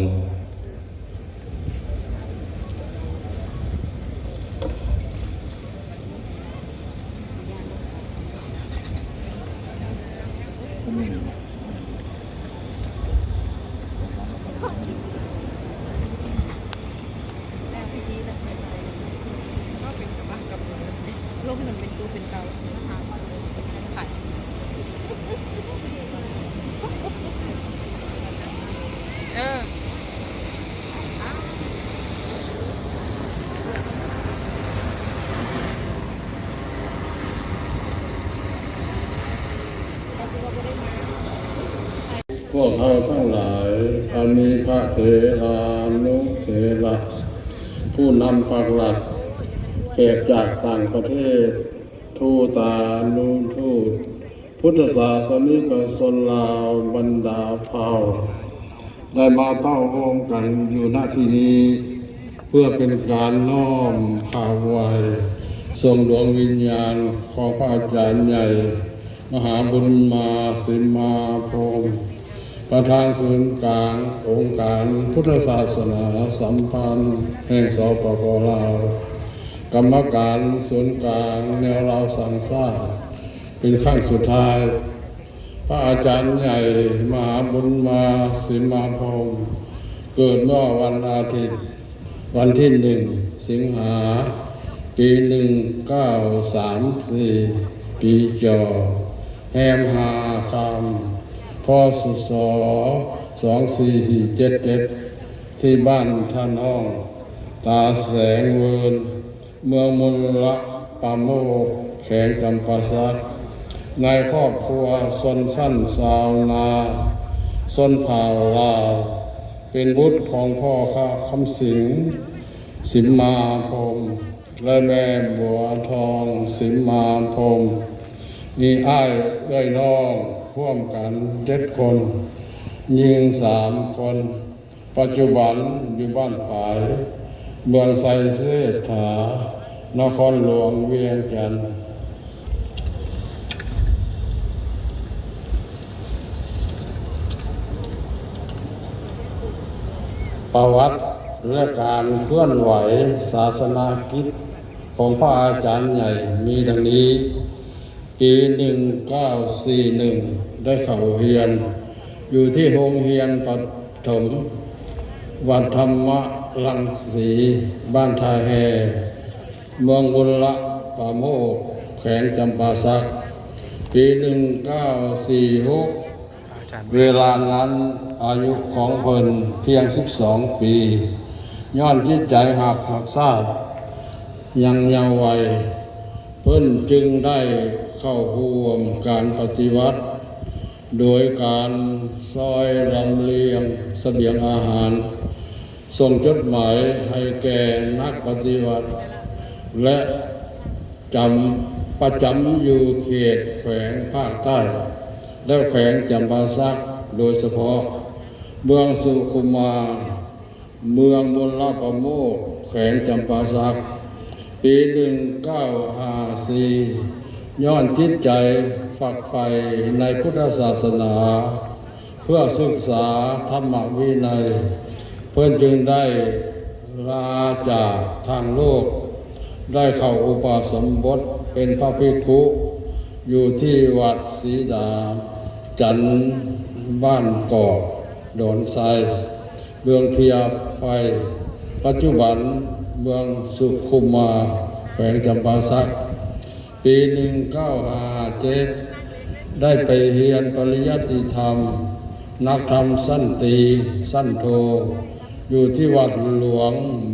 ເອີ. ພວກເຮົາທັງຫຼາຍ ອັນມີພະເຖລານຸເຖລະ ຜູ້ນຳພາກລັດ, ແຂກຈາກຕ່າງປະເທດ, ທູຕານຸທູດ, ພຸດທະສາສະນິກະຊົນລາວບັນດາເຜົ່າ ໄດ້ມາເຕົ້າໂຮມກັນຢູ່ ນະ ທີ່ນີ້ ເພື່ອເປັນການນ້ອມຄາບໄຫວ້ ສົ່ງດວງວິນຍານຂອງພະອາຈານໃຫຍ່ ມະຫາບຸນມາ ສິມມາພົມ ປະທານສູນກາງອົງການພຸດທະສາສະໜາສຳພັນແຫ່ງ ສປປ ລາວ, ກຳມະການສູນກາງແນວລາວສ້າງຊາດ ເປັນຄັ້ງສຸດທ້າຍ. ພະອາຈານໃຫຍ່ມະຫາບຸນມາ ສິມມາພົມ ເກີດເມື່ອວັນອາທິດ ວັນທີໜຶ່ງ ສິງຫາ ປີໜຶ່ງເກົ້າສາມສີ່ ປີຈໍ ແຮມຫ້າຄ່ຳ ພ.ສ. ສອງສີ່ເຈັດເຈັດ ທີ່ບ້ານທ່ານອງ ຕາແສງເວີນ ເມືອງມົນລະປາໂມກ ແຂວງຈຳປາສັກ ໃນຄອບຄົວຊົນຊັ້ນຊາວນາ ຊົນເຜົ່າລາວ ເປັນບຸດຂອງພໍ່ຄ້າຄຳສິງ ສິມມາພົມ ແລະ ແມ່ບົວທອງ ສິມມາພົມ ມີອ້າຍເອື້ອຍນ້ອງຮ່ວມກັນເຈັດຄົນ, ຍິງສາມຄົນ, ປັດຈຸບັນຢູ່ບ້ານຝາຍ ເມືອງໄຊເສດຖາ ນະຄອນຫຼວງວຽງຈັນ. ປະຫວັດ ແລະ ການເຄື່ອນໄຫວສາສະໜາກິດຂອງພະອາຈານໃຫຍ່ມີດັ່ງນີ້. ປີໜຶ່ງເກົ້າສີ່ໜຶ່ງ ໄດ້ເຂົ້າຮຽນຢູ່ທີ່ໂຮງຮຽນປະຖົມ ວັດທຳມະລັງສີ ບ້ານທ່າແຮ່ ເມືອງບຸນລະປາໂມກ ແຂວງຈຳປາສັກ. ປີໜຶ່ງເກົ້າສີ່ຫົກ ເວລານັ້ນອາຍຸຂອງເພິ່ນພຽງສິບສອງປີ. ຍ້ອນຈິດໃຈຮັກຊາດຍັງເຍົາໄວ, ເພິ່ນຈຶ່ງໄດ້ເຂົ້າຮ່ວມການປະຕິວັດ ໂດຍການຊ່ອຍລຳລຽງສະບຽງອາຫານ, ສົ່ງຈົດໝາຍໃຫ້ແກ່ນັກປະຕິວັດ ແລະ ຈຳ ປະຈຳຢູ່ເຂດແຂວງພາກໃຕ້ ແລະ ແຂວງຈຳປາສັກ, ໂດຍສະເພາະເມືອງສຸຂຸມມາ, ເມືອງບຸນລະປະໂມກ ແຂວງຈຳປາສັກ. ປີໜຶ່ງເກົ້າຫ້າສີ່ ຍ້ອນຈິດໃຈຝັກໃຝ່ໃນພຸດທະສາສະໜາ ເພື່ອສຶກສາທຳມະວິໄນ, ເພິ່ນຈຶ່ງໄດ້ລາຈາກທາງໂລກ, ໄດ້ເຂົ້າອຸປະສົມບົດເປັນພະພິກຂຸຢູ່ທີ່ວັດສີດາຈັນ ບ້ານກອກ ດອນໄຊ ເມືອງເພຍໄຟ, ປັດຈຸບັນເມືອງສຸຂຸມມາ, ແຂວງຈຳປາສັກ. ປີໜຶ່ງເກົ້າຫ້າເຈັດ ໄດ້ໄປຮຽນປະລິຍັດຕິທຳ ນັກທຳຊັ້ນຕີ ຊັ້ນໂທ ຢູ່ທີ່ວັດຫຼວງ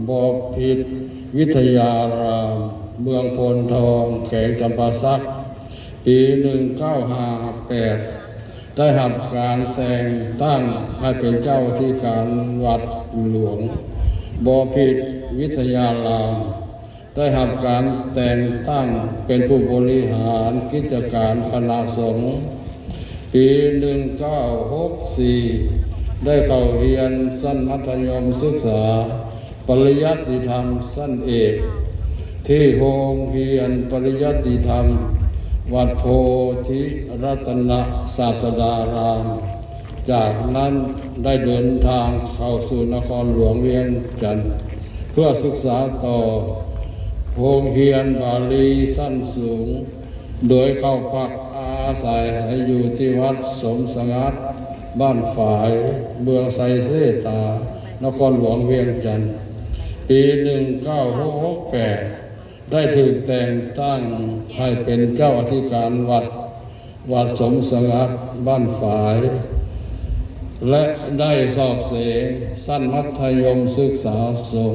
ບໍ່ຜິດວິທະຍາລາມ ເມືອງໂພນທອງ ແຂວງຈຳປາສັກ. ປີໜຶ່ງເກົ້າຫ້າແປດ ໄດ້ຮັບການແຕ່ງຕັ້ງໃຫ້ເປັນເຈົ້າອະທິການວັດຫຼວງບໍ່ຜິດວິທະຍາລາມ, ໄດ້ຮັບການແຕ່ງຕັ້ງເປັນຜູ້ບໍລິຫານກິດຈະການຄະນະສົງ. ປີໜຶ່ງເກົ້າຫົກສີ່ ໄດ້ເຂົ້າຮຽນຊັ້ນມັດທະຍົມສຶກສາ ປະລິຍັດຕິທຳຊັ້ນເອກ ທີ່ໂຮງຮຽນປະລິຍັດຕິທຳ ວັດໂພທິລັດຕະນະສາດສະດາລາມ. ຈາກນັ້ນໄດ້ເດີນທາງເຂົ້າສູ່ນະຄອນຫຼວງວຽງຈັນ ເພື່ອສຶກສາຕໍ່ໂຮງຮຽນບາລີຊັ້ນສູງ, ໂດຍເຂົ້າພັກອາໄສຢູ່ທີ່ວັດສົມສະຫງັດ ບ້ານຝາຍ ເມືອງໄຊເສດຖາ ນະຄອນຫຼວງວຽງຈັນ. ປີໜຶ່ງເກົ້າຫົກແປດ ໄດ້ຖືກແຕ່ງຕັ້ງໃຫ້ເປັນເຈົ້າອະທິການວັດ ວັດສົມສະຫງັດ ບ້ານຝາຍ ແລະ ໄດ້ສອບເສັງຊັ້ນມັດທະຍົມສຶກສາສົງ.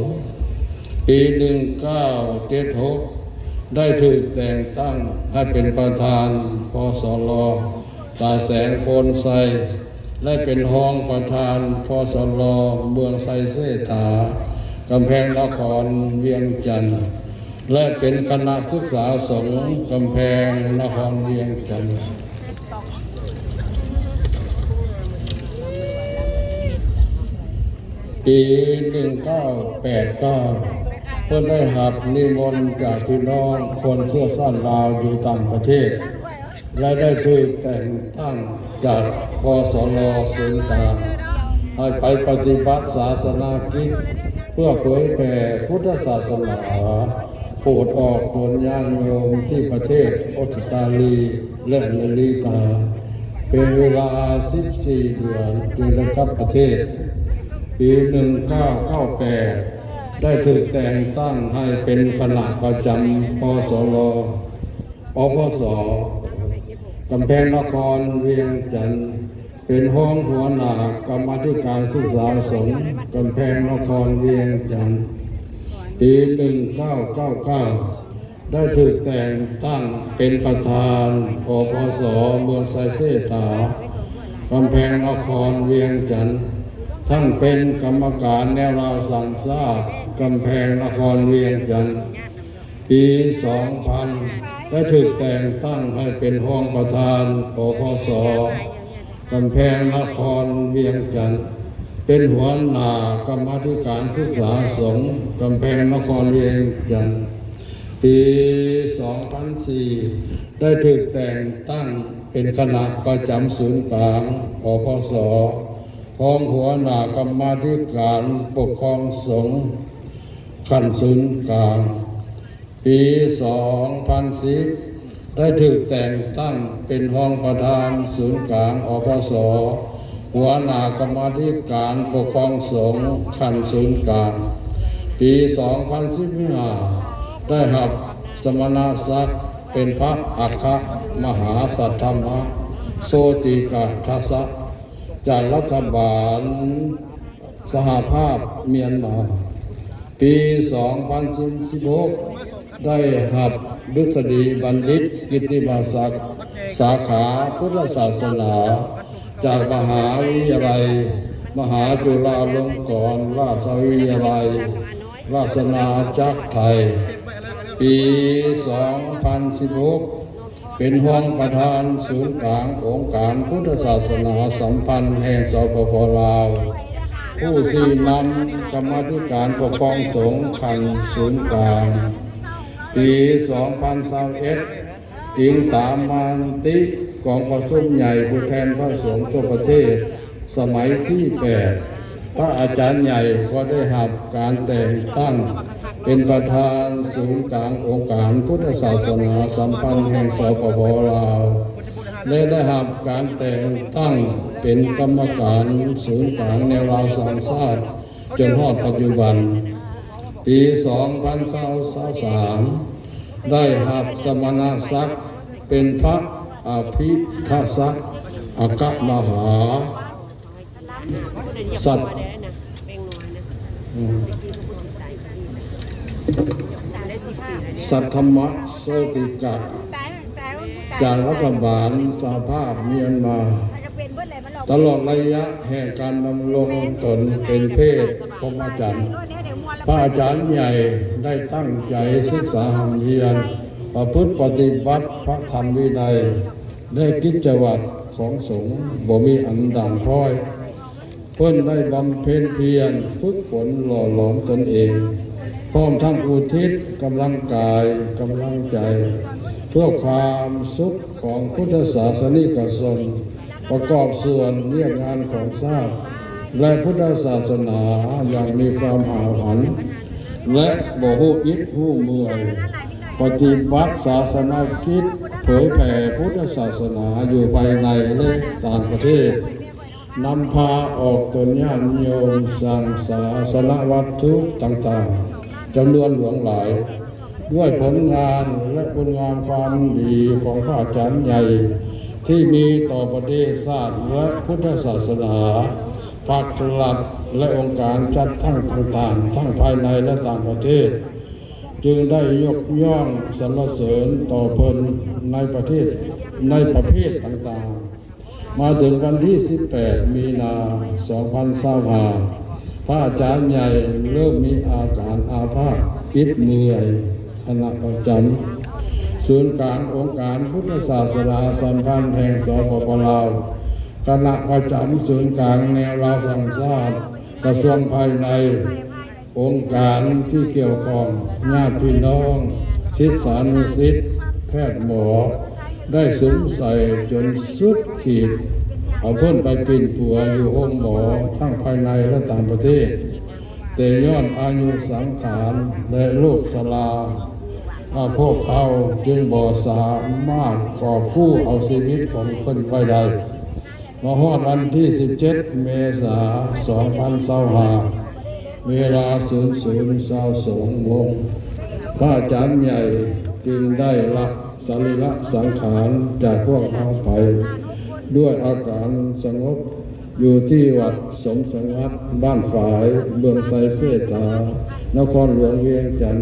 ປີໜຶ່ງເກົ້າເຈັດຫົກ ໄດ້ຖືກແຕ່ງຕັ້ງໃຫ້ເປັນປະທານ ພສລ ຕາແສງໂພນໄຊ ແລະ ເປັນຮອງປະທານ ພສລ ເມືອງໄຊເສດຖາ ກຳແພງນະຄອນວຽງຈັນ ແລະ ເປັນຄະນະສຶກສາສົງກຳແພງນະຄອນວຽງຈັນ. ປີໜຶ່ງເກົ້າແປດເກົ້າ ເພິ່ນໄດ້ຮັບນິມົນຈາກພີ່ນ້ອງຄົນເຊື້ອຊາດລາວຢູ່ຕ່າງປະເທດ ແລະ ໄດ້ຖືກແຕ່ງຕັ້ງຈາກ ພສລ ສູນກາງ ໃຫ້ໄປປະຕິບັດສາສະໜາກິດ ເພື່ອເຜີຍແຜ່ພຸດທະສາສະໜາ ໂຜດອອກຕົນຍາດໂຍມທີ່ປະເທດອົດສະຕາລີ ແລະ ອາເມລິກາ ເປັນເວລາສິບສີ່ເດືອນ ຈຶ່ງໄດ້ກັບປະເທດ. ປີໜຶ່ງເກົ້າເກົ້າແປດ ໄດ້ຖືກແຕ່ງຕັ້ງໃຫ້ເປັນຄະນະປະຈຳ ພສລ ອພສ ກຳແພງນະຄອນວຽງຈັນ, ເປັນຮອງຫົວໜ້າກຳມາທິການສຶກສາສົງ ກຳແພງນະຄອນວຽງຈັນ. ປີໜຶ່ງເກົ້າເກົ້າເກົ້າ ໄດ້ຖືກແຕ່ງຕັ້ງເປັນປະທານ ອພສ ເມືອງໄຊເສດຖາ ກຳແພງນະຄອນວຽງຈັນ. ທັງເປັນກຳມະການແນວລາວສ້າງຊາດ ກຳແພງນະຄອນວຽງຈັນ. ປີສອງພັນ ໄດ້ຖືກແຕ່ງຕັ້ງໃຫ້ເປັນຮອງປະທານ ປພສ ກຳແພງນະຄອນວຽງຈັນ, ເປັນຫົວໜ້າກຳມາທິການສຶກສາສົງ ກຳແພງນະຄອນວຽງຈັນ. ປີສອງພັນສີ່ ໄດ້ຖືກແຕ່ງຕັ້ງເປັນຄະນະປະຈຳສູນກາງ ປພສ, ຮອງຫົວໜ້າກຳມາທິການປົກຄອງສົງຂັ້ນສູນກາງ. ປີສອງພັນສິບ ໄດ້ຖືກແຕ່ງຕັ້ງເປັນຮອງປະທານສູນກາງ ອພສ, ຫົວໜ້າກຳມາທິການປົກຄອງສົງຂັ້ນສູນກາງ. ປີສອງພັນສິບຫ້າ ໄດ້ຮັບສະມະນະສັກເປັນພະອັກຄະມະຫາສັດທຳມະໂຊຕິກະທັດສະ ຈາກລັດຖະບານສະຫະພາບມຽນມາ. ປີສອງພັນສິບຫົກ ໄດ້ຮັບດຸດສະດີບັນດິດກິດຕິມະສັກ ສາຂາພຸດທະສາສະໜາ ຈາກມະຫາວິທະຍາໄລມະຫາຈຸລາລົງກອນລາຊະວິທະຍາໄລ ລາຊະອານາຈັກໄທ. ປີສອງພັນສິບຫົກ ເປັນຮອງປະທານສູນກາງອົງການພຸດທະສາສະໜາສຳພັນແຫ່ງ ສປປ ລາວ, ຜູ້ຊີ້ນຳກຳມາທິການປົກຄອງສົງຂັ້ນສູນກາງ. ປີສອງພັນຊາວເອັດ ອີງຕາມມະຕິກອງປະຊຸມໃຫຍ່ຜູ້ແທນພະສົງທົ່ວປະເທດ ສະໄໝທີແປດ ພະອາຈານໃຫຍ່ກໍໄດ້ຮັບການແຕ່ງຕັ້ງເປັນປະທານສູນກາງອົງການພຸດທະສາສະໜາສຳພັນແຫ່ງ ສປປ ລາວ ແລະ ໄດ້ຮັບການແຕ່ງຕັ້ງເປັນກຳມະການສູນກາງແນວລາວສ້າງຊາດ ຈົນຮອດປັດຈຸບັນ. ປີສອງພັນຊາວສາມ ໄດ້ຮັບສະມະນະສັກເປັນພະອະພິທັດສະ ອັກຄະມະຫາ ສັດ ອືມ ສັດທຳມະໂຊຕິກະ ຈາກລັດຖະບານສະຫະພາບມຽນມາ. ຕະຫຼອດໄລຍະແຫ່ງການດຳລົງຕົນເປັນເພດພົມມະຈັນ, ພະອາຈານໃຫຍ່ໄດ້ຕັ້ງໃຈສຶກສາຮ່ຳຮຽນ, ປະພຶດປະຕິບັດພະທຳວິໄນ ແລະ ກິດຈະວັດຂອງສົງບໍ່ມີອັນດ່າງພ້ອຍ. ເພິ່ນໄດ້ບຳເພັນພຽນຝຶກຝົນຫຼໍ່ຫຼອມຕົນເອງ, ພ້ອມທັງອຸທິດກຳລັງກາຍ, ກຳລັງໃຈ ເພື່ອຄວາມສຸກຂອງພຸດທະສາສະນິກະຊົນ, ປະກອບສ່ວນວຽກງານຂອງຊາດ ແລະ ພຸດທະສາສະໜາຢ່າງມີຄວາມຫ້າວຫັນ ແລະ ບໍ່ຮູ້ອິດຮູ້ເມື່ອຍ, ປະຕິບັດສາສະນະກິດເຜີຍແຜ່ພຸດທະສາສະໜາຢູ່ພາຍໃນ ແລະ ຕ່າງປະເທດ, ນຳພາອອກຕົນຍາດໂຍມສ້າງສາສະນະວັດຖຸຕ່າງໆ ຈຳນວນຫຼວງຫຼາຍ. ດ້ວຍຜົນງານ ແລະ ຄຸນງາມຄວາມດີຂອງພະອາຈານໃຫຍ່ ທີ່ມີຕໍ່ປະເທດຊາດ ແລະ ພຸດທະສາສະໜາ, ພັກລັດ ແລະ ອົງການຈັດຕັ້ງຕ່າງໆ ທັງພາຍໃນ ແລະ ຕ່າງປະເທດ ຈຶ່ງໄດ້ຍົກຍ້ອງສັນລະເສີນຕໍ່ເພິ່ນໃນປະເທດ ໃນປະເພດຕ່າງໆ. ມາເຖິງວັນທີສິບແປດ ມີນາ ສອງພັນຊາວຫ້າ ພະອາຈານໃຫຍ່ເລີ່ມມີອາການອາພາດອິດເມື່ອຍ. ຄະນະປະຈຳສູນກາງອົງການພຸດທະສາສະໜາສຳພັນແຫ່ງ ສປປ ລາວ, ຄະນະປະຈຳສູນກາງແນວລາວສ້າງຊາດ, ກະຊວງພາຍໃນ, ອົງການທີ່ກ່ຽວຂ້ອງ, ຍາດພີ່ນ້ອງ, ສິດສານຸສິດ, ແພດໝໍ ໄດ້ສຸມໃສ່ຈົນສຸດຂີດ, ເອົາເພິ່ນໄປປິ່ນປົວຢູ່ໂຮງໝໍທັງພາຍໃນ ແລະ ຕ່າງປະເທດ. ແຕ່ຍ້ອນອາຍຸສັງຂານ ແລະ ໂລກຊະລາ, ພວກເຮົາຈຶ່ງບໍ່ສາມາດກອບກູ້ເອົາຊີວິດຂອງເພິ່ນໄວ້ໄດ້. ມາຮອດວັນທີສິບເຈັດ ເມສາ ສອງພັນຊາວຫ້າ ເວລາ ສູນສູນຊາວສອງໂມງ ພະອາຈານໃຫຍ່ຈຶ່ງໄດ້ລະສະລີລະສັງຂານຈາກພວກເຮົາໄປ ດ້ວຍອາການສະຫງົບ ຢູ່ທີ່ວັດສົມສະຫງັດ ບ້ານຝາຍ ເມືອງໄຊເສດຖາ ນະຄອນຫຼວງວຽງຈັນ,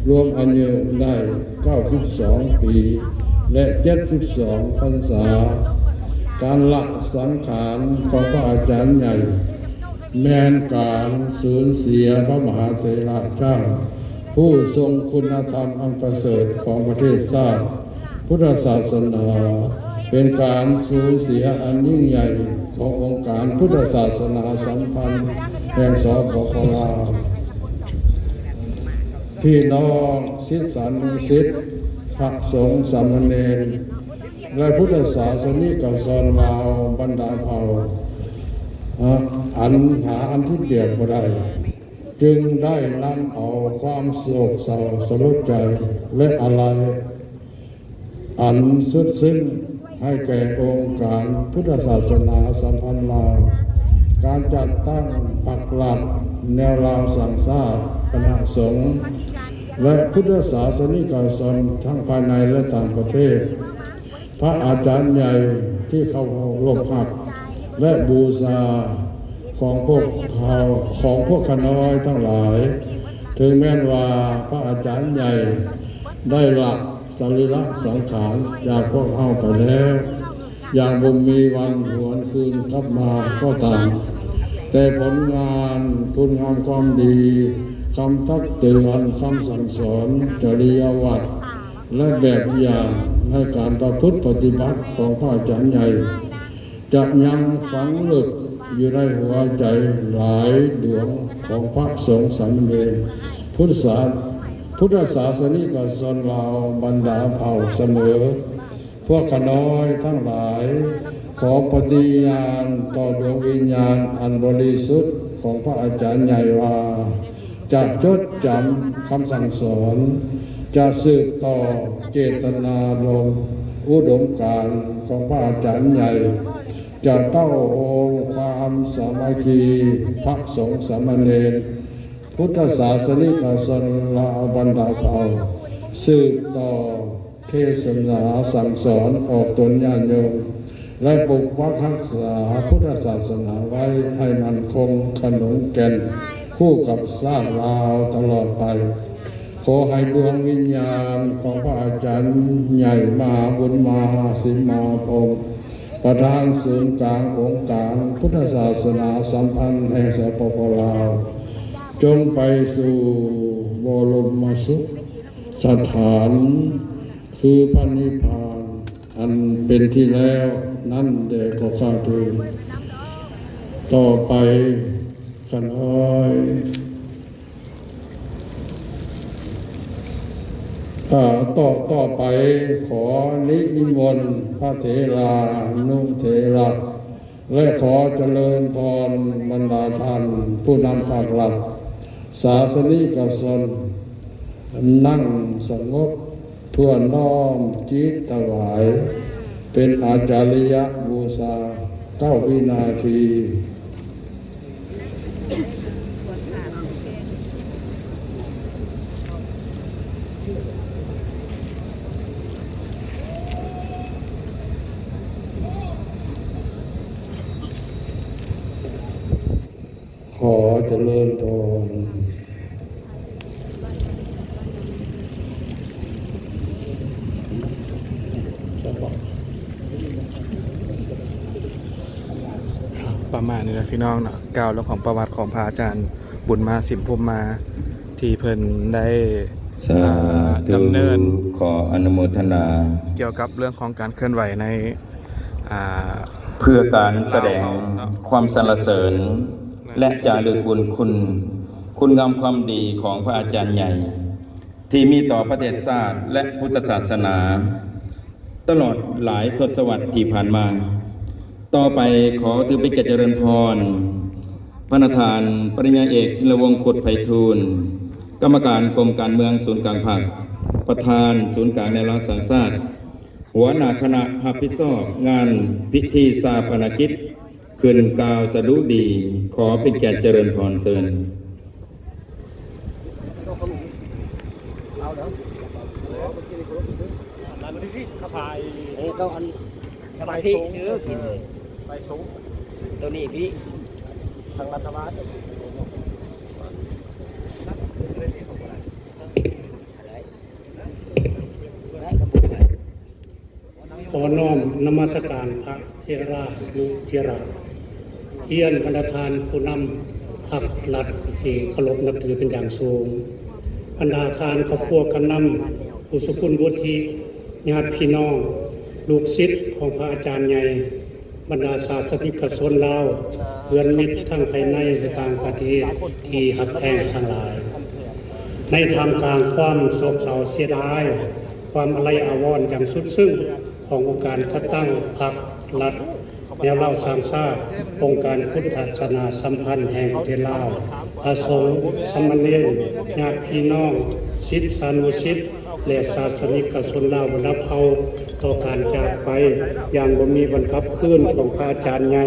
ລວມອາຍຸໄດ້ເກົ້າສິບສອງປີ ແລະ ເຈັດສິບສອງພັນສາ. ການລະສັງຂານຂອງພະອາຈານໃຫຍ່ ແມ່ນການສູນເສຍພະມະຫາເຖລະເຈົ້າ ຜູ້ຊົງຄຸນນະທຳອັນປະເສີດຂອງປະເທດຊາດ ພຸດທະສາສະໜາ ເປັນການສູນເສຍອັນຍິ່ງໃຫຍ່ຂອງອົງການພຸດທະສາສະໜາສຳພັນແຫ່ງ ສປປ ລາວ. ພີ່ນ້ອງສິດສານຸສິດ ພະສົງສາມະເນນ ແລະ ພຸດທະສາສະນິກະຊົນລາວບັນດາເຜົ່າ ອັນຫາອັນທີ່ປຽບບໍ່ໄດ້ ຈຶ່ງໄດ້ນຳເອົາຄວາມໂສກເສົ້າສະຫຼົດໃຈ ແລະ ອາໄລອັນສຸດຊຶ້ງໃຫ້ແກ່ອົງການພຸດທະສາສະໜາສຳພັນລາວ, ການຈັດຕັ້ງພັກລັດ, ແນວລາວສ້າງຊາດ, ຄະນະສົງ ແລະ ພຸດທະສາສະນິກະຊົນທັງພາຍໃນ ແລະ ຕ່າງປະເທດ. ພະອາຈານໃຫຍ່ທີ່ເຄົາລົບຮັກ ແລະ ບູຊາຂອງພວກເຮົາ, ຂອງພວກຂ້ານ້ອຍທັງຫຼາຍ, ເຖິງແມ່ນວ່າພະອາຈານໃຫຍ່ໄດ້ລະສະລີລະສັງຂານຈາກພວກເຮົາໄປແລ້ວ ຢ່າງບໍ່ມີວັນຫວນຄືນກັບມາກໍຕາມ, ແຕ່ຜົນງານ, ຄຸນງາມຄວາມດີ, ຄຳຕັກເຕືອນ, ຄຳສັ່ງສອນ, ຈະລິຍະວັດ ແລະ ແບບຢ່າງໃນການປະພຶດປະຕິບັດຂອງພະອາຈານໃຫຍ່ ຈະຍັງຝັງເລິກຢູ່ໃນຫົວໃຈຫຼາຍດວງຂອງພະສົງສາມະເນນ ພຸດສາ, ພຸດທະສາສະນິກະຊົນລາວບັນດາເຜົ່າສະເໝີ. ພວກຂ້ານ້ອຍທັງຫຼາຍ ຂໍປະຕິຍານຕໍ່ດວງວິນຍານອັນບໍລິສຸດຂອງພະອາຈານໃຫຍ່ວ່າ ຈະຈົດຈຳຄຳສັ່ງສອນ, ຈະສືບຕໍ່ເຈດຕະນາລົມ ອຸດົມການຂອງພະອາຈານໃຫຍ່, ຈະເຕົ້າໂຮມຄວາມສາມັກຄີພະສົງສາມະເນນ ພຸດທະສາສະນິກະຊົນລາວບັນດາເຜົ່າ, ສືບຕໍ່ເທດສະໜາສັ່ງສອນອອກຕົນຍາດໂຍມ ແລະ ປົກປັກຮັກສາພຸດທະສາສະໜາໄວ້ໃຫ້ໝັ້ນຄົງຂະໜົງແກ່ນຄູ່ກັບຊາດລາວຕະຫຼອດໄປ. ຂໍໃຫ້ດວງວິນຍານຂອງພະອາຈານໃຫຍ່ມະຫາບຸນມະຫາສິມມະຫາພົມ ປະທານສູນກາງອົງການພຸດທະສາສະໜາສຳພັນແຫ່ງ ສປປ ລາວ ຈົ່ງໄປສູ່ບໍລົມມະສຸດສະຖານ ຄືພະນິບພານອັນເປັນທີ່ແລ້ວນັ້ນແດ່ກໍຂ້າເທີ້ນ. ຕໍ່ໄປ ຂ້ານ້ອຍ ເອີ່ ຕໍ່, ຕໍ່ໄປ ຂໍນິມົນພະເຖລານຸເຖລະ ແລະ ຂໍຈະເລີນພອນບັນດາທ່ານຜູ້ນຳພາກລັດ, ສາສະນິກະຊົນ ນັ່ງສະຫງົບ ເພື່ອນ້ອມຈິດຖວາຍເປັນອາຈາລິຍະບູຊາເກົ້າວິນາທີ. ຂໍຈະເລີນພອນ. ປະມານນີ້ລະພີ່ນ້ອງເນາະ, ກ່າວເລື່ອງຂອງປະຫວັດຂອງພະອາຈານບຸນມາ ສິມພູມມາ ທີ່ເພິ່ນໄດ້ ສາທຸ ດຳເນີນ ຂໍອະນຸໂມທະນາ ກ່ຽວກັບເລື່ອງຂອງການເຄື່ອນໄຫວໃນ ອ່າ ເພື່ອການສະແດງຄວາມສັນລະເສີນ ແລະ ຈາລຶກບຸນຄຸນ ຄຸນງາມຄວາມດີຂອງພະອາຈານໃຫຍ່ ທີ່ມີຕໍ່ປະເທດຊາດ ແລະ ພຸດທະສາສະໜາ ຕະຫຼອດຫຼາຍທົດສະວັດທີ່ຜ່ານມາ. ຕໍ່ໄປຂໍຖືເປັນກຽດຈະເລີນພອນ ພະນະທ່ານ ປະລິນຍາເອກ ສິນລະວົງ ຄຸດໄພທູນ ກຳມະການກົມການເມືອງສູນກາງພັກ, ປະທານສູນກາງແນວລາວສ້າງຊາດ, ຫົວໜ້າຄະນະຮັບຜິດຊອບງານພິທີຊາປະນະກິດ ຂຶ້ນກ່າວສະດຸດີ. ຂໍເປັນກຽດຈະເລີນພອນເຊີນ. ເອີ ເຂົາອັນສະມາທິຊື່ກິນ ໄປສູງ ໂຕນີ້ພີ່ ທາງລັດຖະບານ ຂໍນ້ອມນະມັດສະການພະເຖລານຸເຖລະ. ຮຽນບັນດາທ່ານຜູ້ນຳພັກລັດທີ່ເຄົາລົບນັບຖືເປັນຢ່າງສູງ, ບັນດາທ່ານຄອບຄົວການນຳ, ຜູ້ຊົງຄຸນວຸດທິ, ຍາດພີ່ນ້ອງ, ລູກສິດຂອງພະອາຈານໃຫຍ່, ບັນດາສາສະນິກະຊົນລາວ, ເພື່ອນມິດທັງພາຍໃນ ແລະ ຕ່າງປະເທດທີ່ຮັກແພງທັງຫຼາຍ. ໃນທ່າມກາງຄວາມໂສກເສົ້າເສຍດາຍ, ຄວາມອາໄລອາວອນຢ່າງສຸດຊຶ້ງຂອງອົງການຈັດຕັ້ງພັກລັດ ແນວລາວສ້າງຊາດ, ອົງການພຸດທະສາສະໜາສຳພັນແຫ່ງປະເທດລາວ, ພະສົງ, ສາມະເນນ, ຍາດພີ່ນ້ອງ, ສິດສານຸສິດ ແລະ ສາສະນິກະຊົນລາວບັນດາເຜົ່າ ຕໍ່ການຈາກໄປຢ່າງບໍ່ມີວັນກັບຄືນຂອງພະອາຈານໃຫຍ່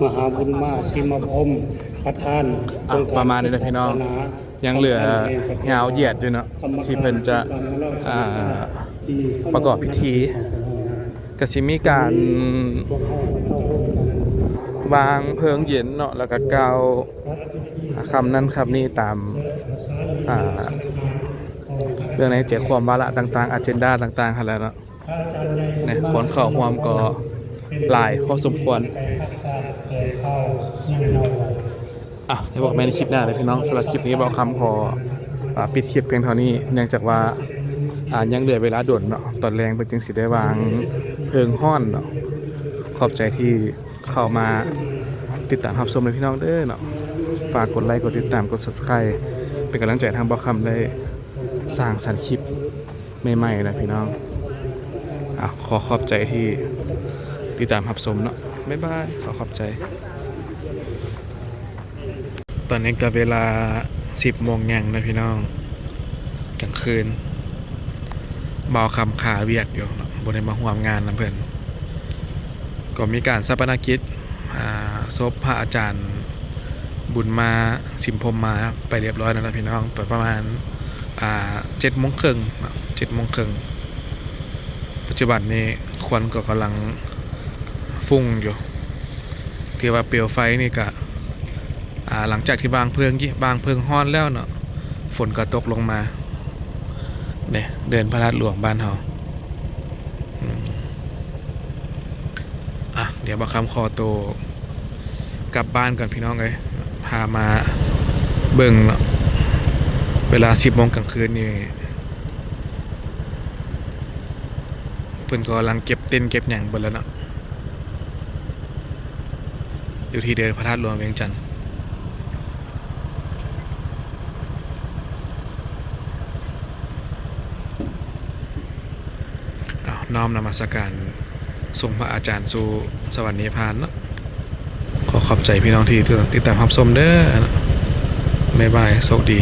ມະຫາບຸນມາ ສີມາພົມ ປະທານ ອ່ະ ອົງການ ປະມານນີ້ແຫຼະພີ່ນ້ອງ ພຸດທະສາສະໜາ ຍັງເຫຼືອຍາວຢຽດຢູ່ເນາະ ທີ່ເພິ່ນຈະ ອ່າ ປະກອບພິທີ ກະຊິມີການວາງເພີງເຢັນເນາະ ແລ້ວກະກ່າວ ອ່າ ຄຳນັ້ນຄຳນີ້ຕາມ ອ່າ ເລື່ອງໃນໃຈຄວາມວາລະຕ່າງໆ ອາເຈນດາຕ່າງໆ ຫັ້ນແຫຼະເນາະ. ນີ້ ຄົນເຂົ້າຮ່ວມກໍຫຼາຍພໍສົມຄວນ. ອ່ະ ດຽວພົບກັນໃໝ່ໃນຄລິບໜ້າເດີພີ່ນ້ອງ. ສຳລັບຄລິບນີ້ບ່າວຄຳຂໍ ອ່າ ປິດຄລິບພຽງເທົ່ານີ້ ເນື່ອງຈາກວ່າ ອ່າ ຍັງເຫຼືອເວລາດົນເນາະ ຕອນແລງເພິ່ນຈຶ່ງຊິໄດ້ວາງເພີງຮ້ອນເນາະ. ຂອບໃຈທີ່ເຂົ້າມາຕິດຕາມຮັບຊົມເດີພີ່ນ້ອງເດີເນາະ. ຝາກກົດໄລ ກົດຕິດຕາມ ກົດ Subscribe ເປັນກຳລັງໃຈໃຫ້ທາງບ່າວຄຳໄດ້ສ້າງສັນຄລິບ ໃໝ່ໆນະພີ່ນ້ອງ. ອ່ະ ຂໍຂອບໃຈທີ່ຕິດຕາມຮັບຊົມເນາະ. ບາຍບາຍ ຂໍຂອບໃຈ. ຕອນນີ້ກໍເວລາສິບໂມງຫຍັງນະພີ່ນ້ອງ ກາງຄືນ. ບ່າວຄຳຄາວຽກຢູ່ເນາະ ບໍ່ໄດ້ມາຮ່ວມງານນຳເພິ່ນ. ກໍມີການຊາປະນະກິດ ອ່າ ສົບພະອາຈານບຸນມາ ສິມພົມມາ ໄປລຽບລ້ອຍແລ້ວນະພີ່ນ້ອງ ຕອນປະມານ ອ່າ ເຈັດໂມງເຄິ່ງເນາະ ເຈັດໂມງເຄິ່ງ. ປັດຈຸບັນນີ້ຄວັນກໍກຳລັງຟຸ້ງຢູ່ ຖືວ່າເປວໄຟນີ້ກະ ອ່າ ຫຼັງຈາກທີ່ວາງເພີງ ວາງເພີງຮ້ອນແລ້ວເນາະ ຝົນກໍຕົກລົງມາ. ນີ້ເດີ່ນພະທາດຫຼວງບ້ານເຮົາ. ອືມ ອ່ະ ດຽວບ່າວຄຳຂໍໂຕກັບບ້ານກ່ອນພີ່ນ້ອງເອີຍ. ພາມາເບິ່ງເນາະ ເວລາສິບໂມງກາງຄືນນີ້ ເພິ່ນກໍກຳລັງເກັບເຕັນເກັບຫຍັງເບິດແລ້ວເນາະ ຢູ່ທີ່ເດີ່ນພະທາດຫຼວງວຽງຈັນ. ອ້າວ ນ້ອມນະມັດສະການສົ່ງພະອາຈານສູ່ສະຫວັນນິບພານເນາະ. ຂໍຂອບໃຈພີ່ນ້ອງທີ່ຕິດຕາມຮັບຊົມເດີ. ບາຍບາຍ ໂຊກດີ.